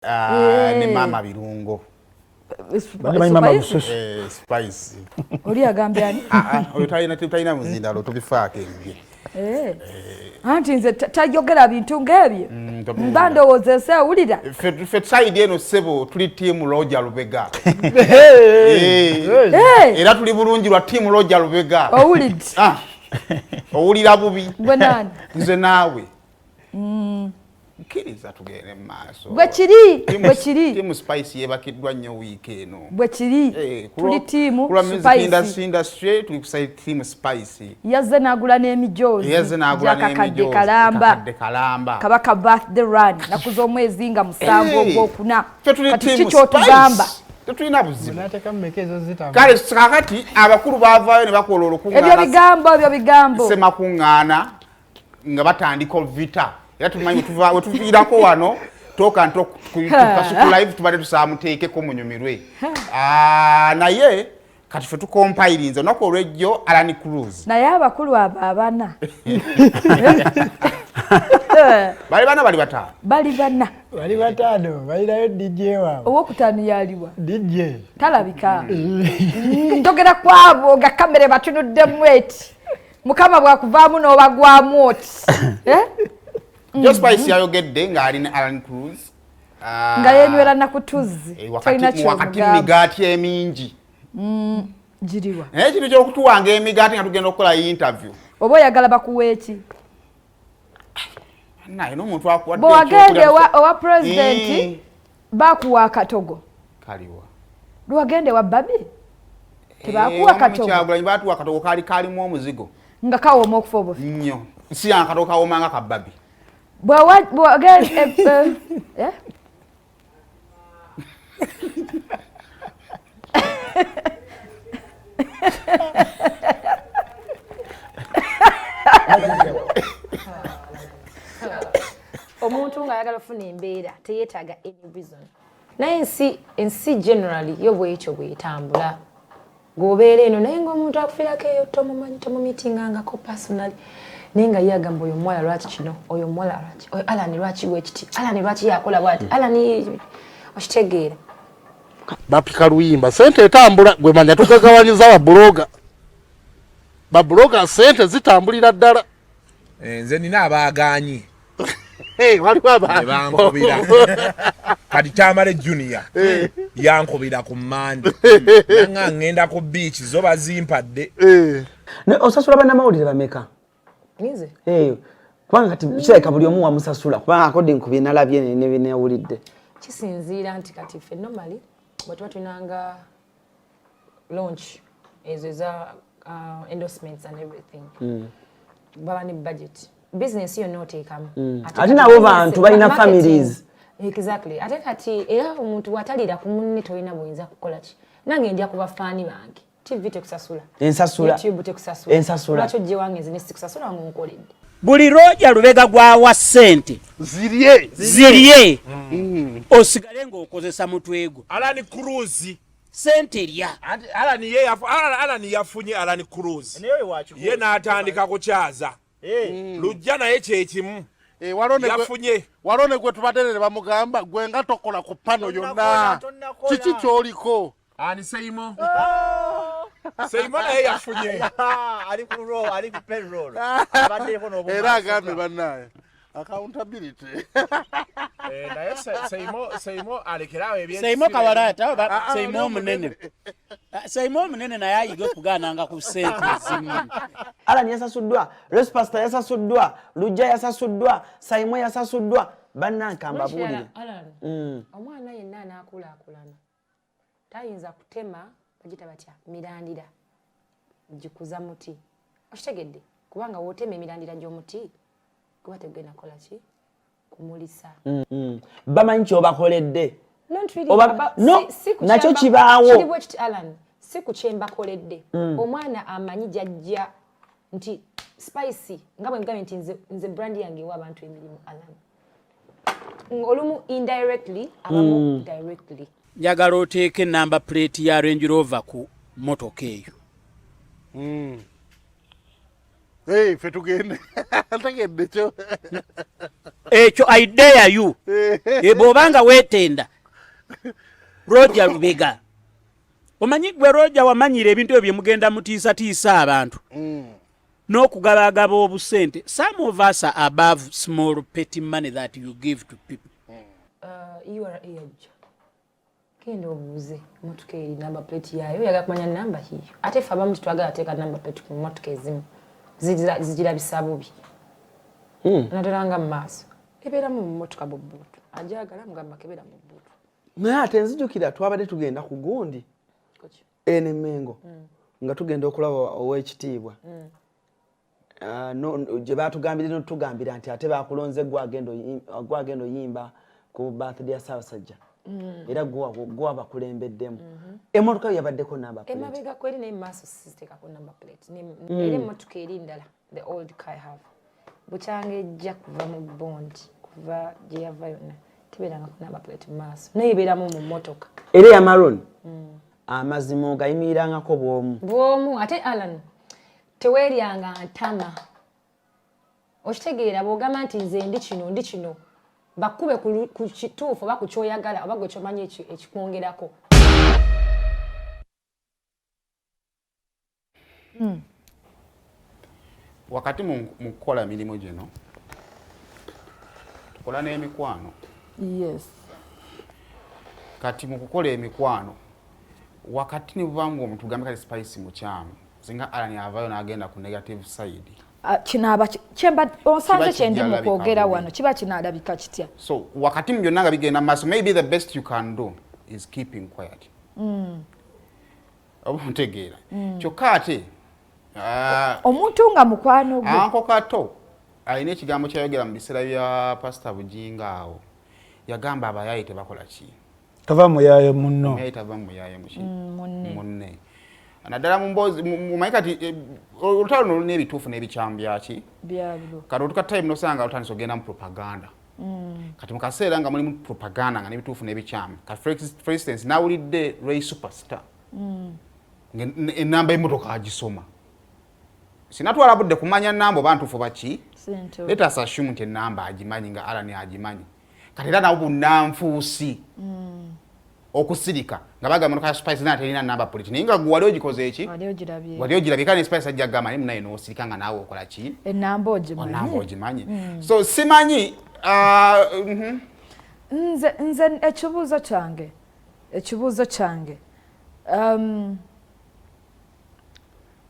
Ah, ne maama Birungo. Spice. Oli agambye ani? Ah, ah, oyo talina muzindalo, tubifaako ebibye. Anti nze tayogera bintu ng'ebyo, mba ndowooza ensi ewulira. Ffe side eno, ssebo, tuli team Roger Lubega. Era tuli bulungi lwa team Roger Lubega. Owulidde? Owulira bubi. Gwe nani? Nze naawe. Kkiriza tugende mu maaso. Bwe kiri, bwe kiri. Team Spice yeebakiddwa nnyo wiiki eno. Bwe kiri. Tuli team Kulwa music Spice. industry, tuli ku side team Spice. Yazze n'agula n'emijoozi Yazze n'agula gy'akakadde n'emijoozi, kalamba. Kakadde kalamba. Kabaka birthday run, naku z'omwezi nga 7 ogwokuna. Ffe tuli Kati team ki ky'otugamba? Spice. Tetulina buzibu. Nateeka mumeka ezo zitamba? Kale kakati abakulu baavaayo ne bakola Ebyo olukuŋŋaana bigambo, ebyo bigambo. Semakuŋŋaana nga batandika vita, era tumanyi wetuviirako wano toka nto ku Kasuku Live tubadde tusaba muteekeko munyumirwe. Ah, naye kati ffe tukompayirinze olunaku olwejjo Alan Cruz. Naye abakulu abo abana Bali bana, bali bataano. Bali bana. Bali bataano, balinayo DJ waabwe. Owokutaano yaliwa? DJ. Talabika. Njogera kwabo nga kamera batunuddemu eti, Mukama bwakuvaamu n'obagwamu oti. Eh? Jo Spice yayogedde ng'ali ne Alan Cruz. Ah, Nga yenywera nakutuzzi. Tolina wakati kyomugamba. Migaati emingi. Giriwa? Naye ekintu kyokutuwanga emigaati nga tugenda okukola interview. Oba oyagala bakuwa eki? Naye n'omuntu akuwadde Bwe wagenda ekyokulya- ewa pulezidenti, bakuwa akatogo. Kaliwa? Lwewagenda ewa Babi, tebakuwa katogo? Kyagulanyi batuwa akatogo, kaali kalimu omuzigo. Nga kawooma okufa obufi. Nnyo. Si akatogo kawoomanga ka Babi. Bwewagenda eh? Omuntu ng'ayagala ofuna embeera teyeetaaga any reason, naye ensi generally yo bwekyo bwetambula, gwobeera eno naye ngaomuntu akufiirako eyo tomumanyi, tomumitingangako personally, naye nga ye agamba oyo omuwala lwaki kino, oyo omuwala lwaki, oyo Alani lwaki bwekiti, Alani lwaki yakola bwati, Alani, okitegeera? Bapika luyimba, sente etambula. Gwe manya tugagawanyiza babuloga, babuloga sente zitambulira ddala. Eh, nze nina abaagaanyi. Hey, waliwo Ne bankubira. Kati Tamale Junior yankubira ku Mande nanga ngenda ku beach, zo bazimpadde. Osasula bannamawulire bameka? Nze? Eh, kubanga kati kirabika buli omu wamusasula, kubanga according ku byenalabye ne byenawulidde. Kisinziira nti kati ffe normally bwe tuba tulinanga launch ezo eza endorsements and everything, baba ne budget, business yonna oteekamu. Ate nabo bantu balina families. Exactly. Ate kati era omuntu bw'atalira ku munne tolina buyinza kukola ki. Nange ndya ku bafaani bange. TV tekusasula. Ensasula. YouTube tekusasula. Ensasula. Lwaki ojje wange nze nesikusasula nga onkoledde? Buli Roja Lubega gwawa ssente zirye. Zirye, osigale ng'okozesa mutwe gwo. Alan Cruz. Sente lya. Anti Alan ye Alan yafunye, Alan Cruz ye n'atandika kukyaza Lujja, naye kyekimu. Eh, waliwo ne Yafunye. Waliwo ne gwe tubadde ne bamugamba, gwe nga tokola ku pano yonna, kiki kyoliko? Ani? Seimo. Seimo naye yafunye. Ali ku roll, ali ku payroll. Abaddeko n'obumanyi. Era agambye bannaye accountability. Eh, naye Seimo alekerawo ebye. Seimo kawalata oba Ah, ah, Seimo oli omunene? Ah, Seimo omunene naye ayiga okugaananga ku ssente ezimu. Alan yasasuddwa, Respastor yasasuddwa, Lujja yasasuddwa, Saimo yasasuddwa. Bannanka mbabuulire. Alan, omwana yenna anaakulaakulana tayinza kutema, bagita batya, mirandira gikuza muti, okitegedde? Kubanga wootema emirandira gy'omuti guba tegenda kukola ki? Kumulisa. Bamanyi kyobakoledde. Not really. No, Si ku nakyo kibaawo. Kiri bwe kiti, Alan, si ku kyembakoledde. Omwana amanyi gyajja nti Spice, nga bwe ngambye nti nze brand yange ewa abantu emirimu, Alan. Olumu indirectly, abamu directly. Njagala oteeke number plate ya Range Rover ku motoka eyo. Hey, ffe tugende. Ntegedde kyo. Ekyo I dare you. Eh, bw'obanga weetenda Roger Lubega, omanyi gwe Roger wamanyira ebintu ebyo bye mugenda mutiisatiisa abantu n'okugabagaba obusente. Some of us are above small petty money that you give to people. URA yajja, genda obuuze motoka eri number plate yaayo, oyagala kumanya namba hiyo. Ate ffe abamu tetwagala teeka number plate ku motoka ezimu, zigirabisa bubi, naddala nga mu maaso. Ebeeramu mu motoka mu boot, ajagala mugamba kebeera mu boot. Naye ate nzijukira twabadde tugenda ku gundi eno Emmengo, nga tugenda okulaba ow'ekitiibwa. Ah, gye batugambire notugambira nti ate bakulonze gwagenda oyimba ku birthday ya Ssaabasajja, era gwe abakulembeddemu. Emmotoka yo yabaddeko number plate? Emabega kweri, naye maaso siziteekako number plate. Era emmotoka eri ndala, the old car I have, bukyanga ejja kuva mu bond, kuva gye yava yonna tebeerangako number plate mu maaso, naye ebeeramu mu mmotoka. Era eya maroon, amazima ogayimirirangako bw'omu? Bw'omu. Ate Alan, teweeryanga ntama, okitegeera? Bw'ogamba nti nze ndi kino, ndi kino, bakube ku kituufu oba ku kyoyagala oba gwe kyomanyi ekikwongerako. Wakati mu kukola mirimu gino tukola n'emikwano. Kati mu kukola emikwano, wakati nibubanga omuntu gambe kale Spice mukyamu, singa Alan avayo n'agenda ku negative side. Ah, kinaaba kyemba onsanze Kiba kyendi mu kijja kwogera labika. Wano kiba kinaalabika kitya? So wakati mu byonna nga bigenda mu maaso, maybe the best you can do is keeping quiet, oba ontegeera? Kyokka ate Omuntu nga mukwano gwe. Anko Kato alina ekigambo kyayogera mu biseera bya Pasita Bujinga awo, yagamba abayaaye tebakola ki? Tava muyaye munno. Omuyaye tava mu muyaye muki? Munne. Munne, naddala mu mboozi mumanyi kati olutalo luno lulina ebituufu n'ebikyamu byaki. Byabyo. Kati otuka time nosanga lutandise ogenda mu propaganda. Kati mu kaseera nga mulimu propaganda nga n'ebituufu n'ebikyamu, kati for instance nawulidde Ray Superstar enamba y'emmotoka agisoma, sinatwala budde kumanya namba oba ntuufu baki. Sente. Let us assume nti enamba agimanyi, nga Alan agimanyi. Kati era nabo bunnanfuusi okusirika nga bagamba motoka ya Spice naye terina number plate, naye nga gwe wali ogikoze eki? Wali ogirabye. Wali ogirabye. Kale ne Spice ajja kugamba, naye munaye n'osirika nga naawe okola ki? Enamba ogimanyi. Onamba ogimanyi. So simanyi, ah. Nze ekibuuzo kyange,